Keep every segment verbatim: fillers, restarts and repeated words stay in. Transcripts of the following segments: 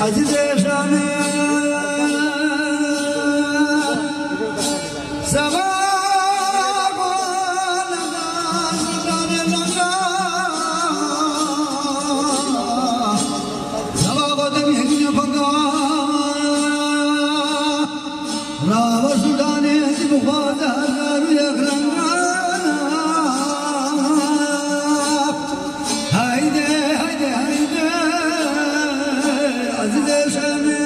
Ezîzê Şamê, seba Rava Sultanê ez bixwaze hezar û yek renga. Haydi, haydi, haydi, Ezîzê Şamê.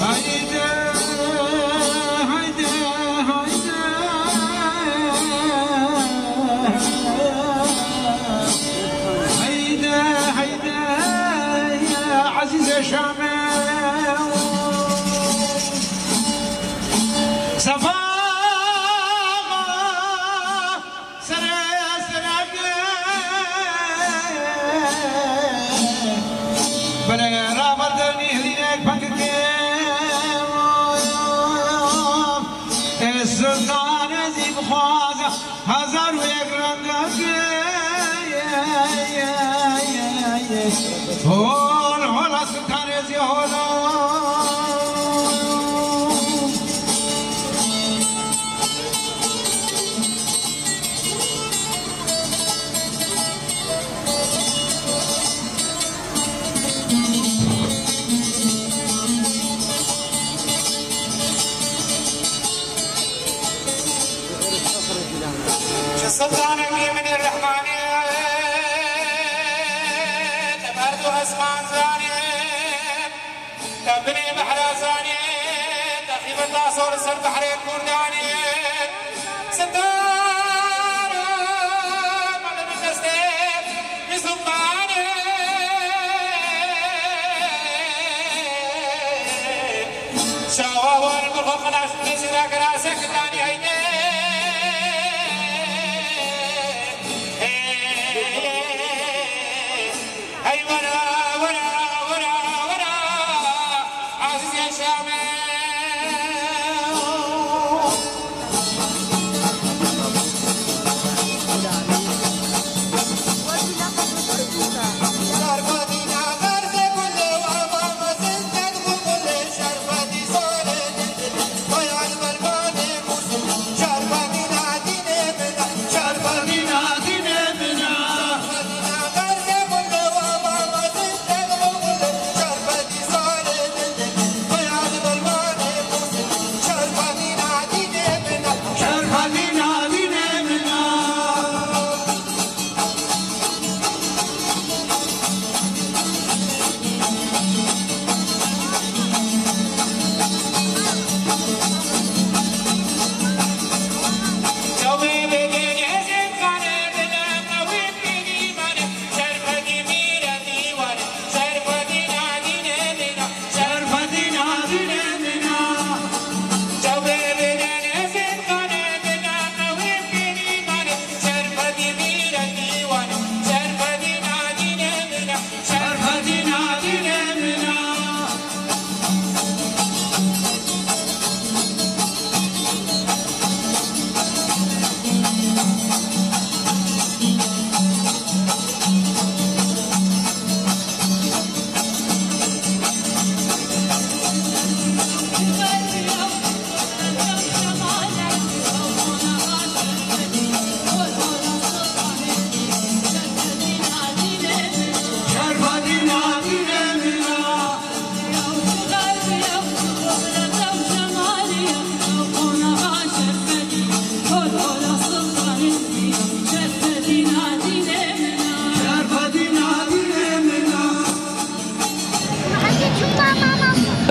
Haydi, haydi, haydi. Haydi, haydi, Ezîzê Şamê. Sefa Sere, sere ke. Bere rabar de nîhrînek pek ke. Ê Sultan ez ê bixwaze hezar û yek rengek. Hol, hol, Sultan ez ê hol. Ji Sultanekî min ê Rehmanê, te ber du esman zanê. Te binê mehra zanê, te xîbeta sor ser behrê Kurdanê. Sitar, malê bi destê Mizildanê. Çawa war bi xwe xilas, mezra girase kitanî heyde. Hey, hey, hey. Hey were, were, were, were, Ezîzê Şamê.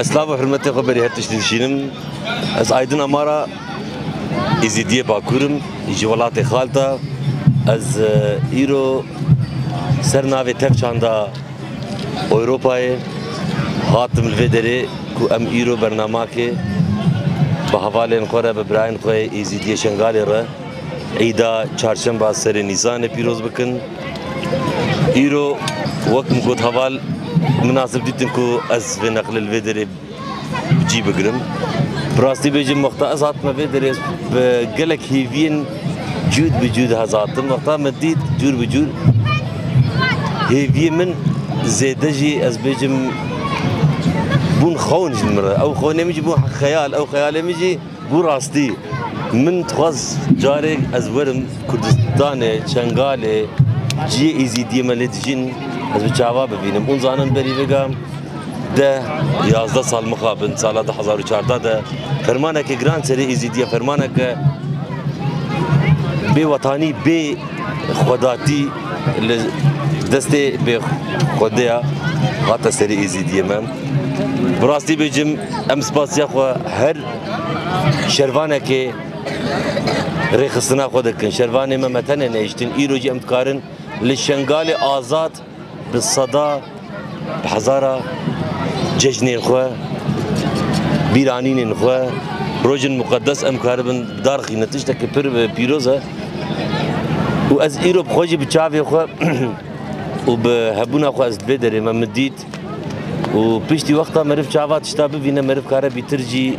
Ez silav û hurmetê xwe berî her tiştî dişînim. Ez Aydin Amara, Êzîdiyê Bakur im, ji welatê Xalta. Ez, e, îro ser navê Tev Çanda Ewropayê hatim li vê derê ku em îro bernamakê bi hevalên xwe re, bi birayên xwe yê Êzîdiyê Şengalê re Îda Çarşemba Serê Nîsanê pîroz bikin. Îro wek min got heval, minasib dîtin ku ez vê neqlê li vê derê bi cî bigirim. Bi rastî bêjim, wexta ez hatime vê derê, ez bi gelek hêviyên cûd bi cûd hez hatim. Wexta min dît cûr bi cûr, hêviyê min zêde jî, ez bêjim, bûn xewn ji min re. Ew xewnê min jî bû xeyal, ew xeyalê min jî bû rastî. Min dixwest carê ez werim Kurdistanê, Şengalê, cihê Êzîdiyê me lê dijîn, ez bi çava bibînim. Hûn zanin berî vêga deh, yazdeh sal mixabin, sala du hezar û çardeh de fermaneke giran serê Êzîdiya, fermaneke bê wetanî, bê xwedatî li destê bê xwedeya hate serê Êzîdiyê me. Bi rastî bêjim, em spasiya xwe her şervanekê rêxistina xwe dikin. Şervanê me, me tenê nehiştin. Îro jî em dikarin li Şengalê azad bi seda, bi hezara cejnên xwe, bîranînên xwe, rojên muqedes em karibin bidarxîne, tiştekî pir pîroz e. Û ez îro bi xwe jî bi çavê xwe û bi hebûna xwe ez li vê derê me min dît. Û piştî wexta meriv çava tişta bivîne, meriv kare bîtir jî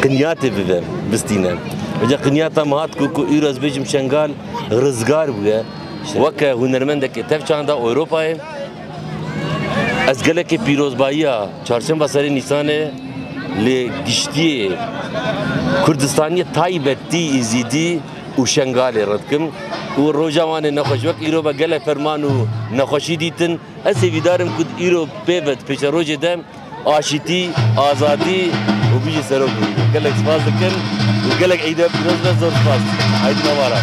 qinyatê bive, bistîne. Vêca qinyata min hat ku, ku îro ez bêjim Şengal rizgar bûye. Weke hunermendekê tev çanda Ewropayê, ez gelekê pîrozbayiya çarşemba serê Nîsanê li giştiyê Kurdistaniyê taybetî Êzîdî û Şengalê re dikim û roja wan ê nexweş, wek îro me gelek ferman û nexweşî dîtin. Ez hêvîdar im ku îro pê ve di pêşerojê de aşîtî, azadî û bijî serok bibînin. Gelek spas dikim û gelek Îd e pîroz be, zor spas. Aydin Avara.